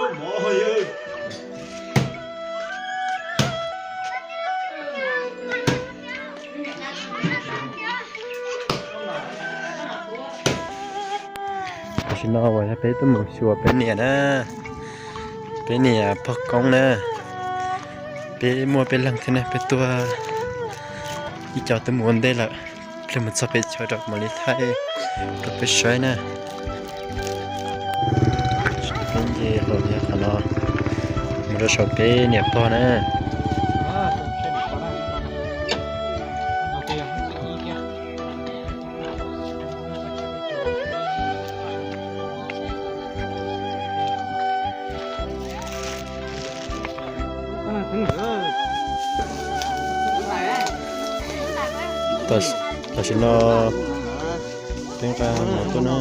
Tam sim no uas yog peb tuaj mus xyuas peb niam na, peb niam pog koob na, peb muaj peb leeg thiab na, peb tuaj ib co tuaj mus ua ntej lawm, peb mus txog peb chaw rau mam li thaij rau peb saib na. Peb nce hlo yog qhov no mus rau saum peb niam pog na. Tam sim no peb nqa mov tuaj na.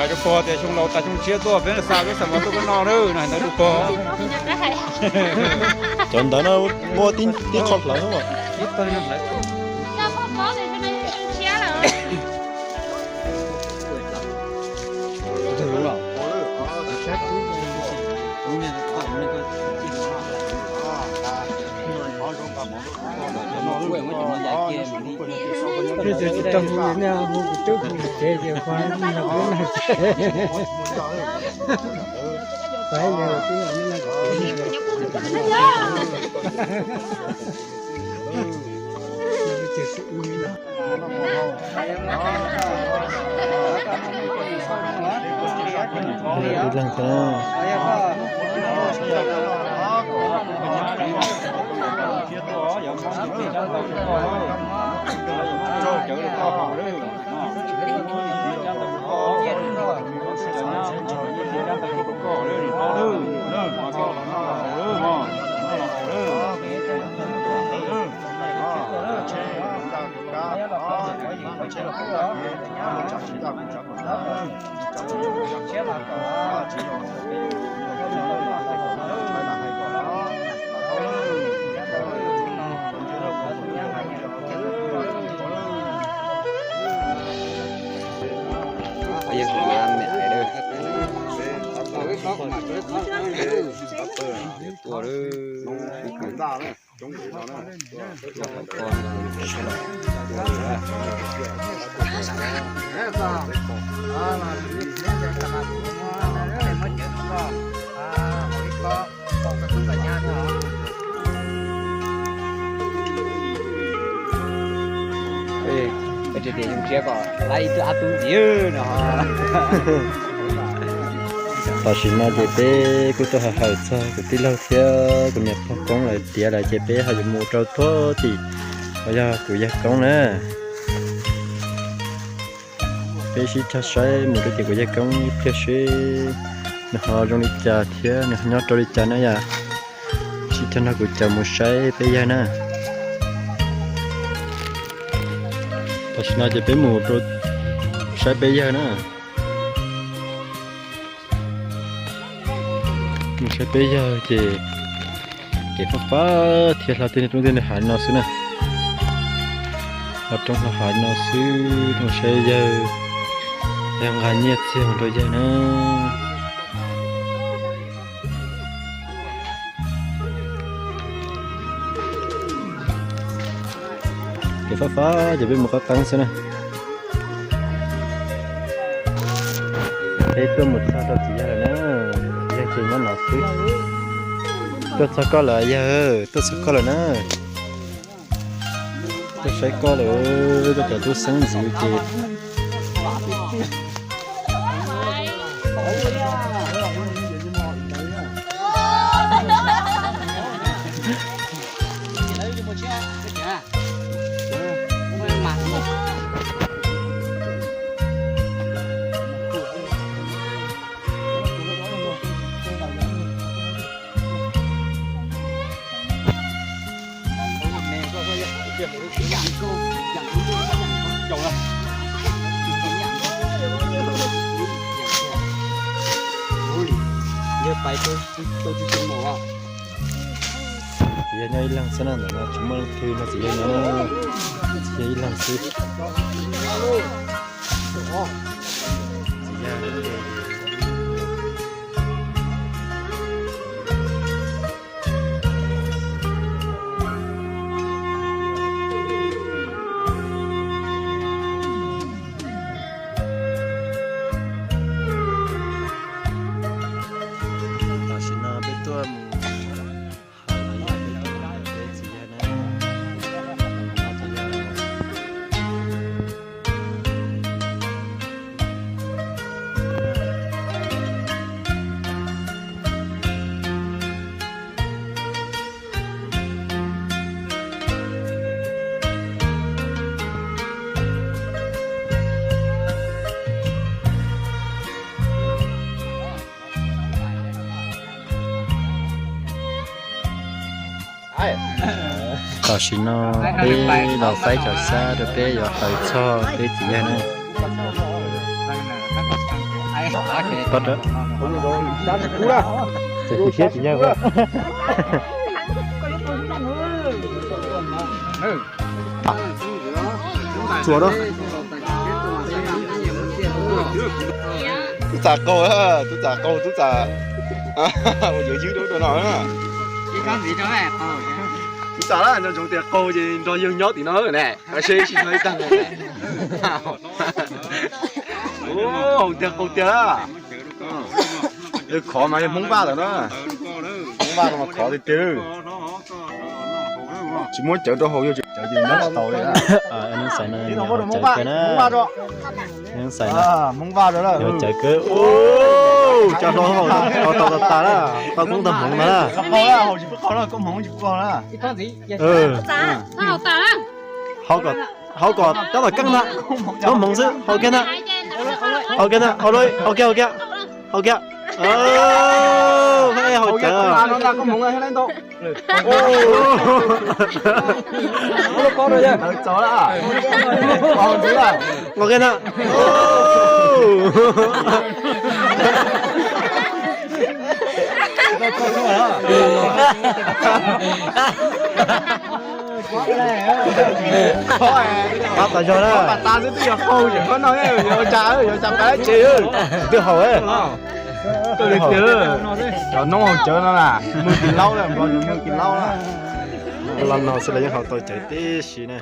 Hais rau pog tias xyoo laus tas xyoo tshiab tuaj peb xa peb xav mov tuaj peb noj na, hais ntawd rau pog. Cov ntawd no muaj tib qho hlawv. Ib leeg thiab. Tam sim no ces peb kuj tuaj hawm hawm txog kuv tij laug thiab kuv niam pog koob lawv tiav lawm ces peb ho yuav mus rau puag tim uas yog kuv yawg koob na. Peb sib cog saib mus rau tim kuv yawg koob ib pliag seb nws ho zoo li cas thiab nws ho nyob rau li cas na yom. Sib cog nrog kuv caum mus saib peb yawg na. Tam sim no ces peb mus rau saib peb yawg na. Mus saib peb yawg ces kev faj fab thiab hla tej niag roob tej niag hav no xwb na. Hla roob hla hav no xwb, mus saib yawg, yawg nqa nyiaj txiag mus rau yawg na. Kev faj fab ces peb mus qab qeeb xwb na. Peb tuaj mus txog rau txiv yawg lawm na, yawg ces nyob no xwb. Tuaj txog koj lawm yawg, tuaj txog koj lawm na. Tuaj saib koj lawm, koj cov tub xeeb ntxwv ces. Txiv yawg nyob ib leeg xwb na, ntawm no tsis muaj leej twg no, txiv yawg nyob, txiv yawg ib leeg xwb. Tam sim no peb tuaj mus hauv los yog peb tuaj mus peb txiv yawg na. Tam sim no peb los faib cov xyab rau peb yuav hlawv txog peb txiv yawg na. Ces txiv yawg. Tub txam qaug, tub txam qaug, tub txam ua yuav ywb dua no. Tub txam lawm, nco ntsoov tias qaug ces nrog yawg nyob tim no ne, seb tsis nrog ib tag. Haus tiag qaug tiag lawm. Khov mas yog Hmoob Vaj lawm na. Hmoob Vaj no mas khov tiag tiag. Tsis muab cawv rau haus, yog cawv ces nyob tsis tau li. Hmoob Vaj rau. Hmoob Vaj rau. Cov hlob tau tas tas na, tau koob tau hmoov no na. Haus kom tab tom keej ntag, txhob hmoov xwb, haus kiag ntag, haus kiag ntag, haus kiag, haus kiag, haus kiag. Haus cawv. Haus kiag ntag. Tab tom yog na. Tab tom yog xwb twb yog qaug, yog qhov no yog ua cas, yog ua cas pab dab tsi twb haus. Cov noob haus cawv no na, mug kis laub lawm, nplog yus mug kis laub na. Los no xwb los yeej haus tau cawv tib si ne.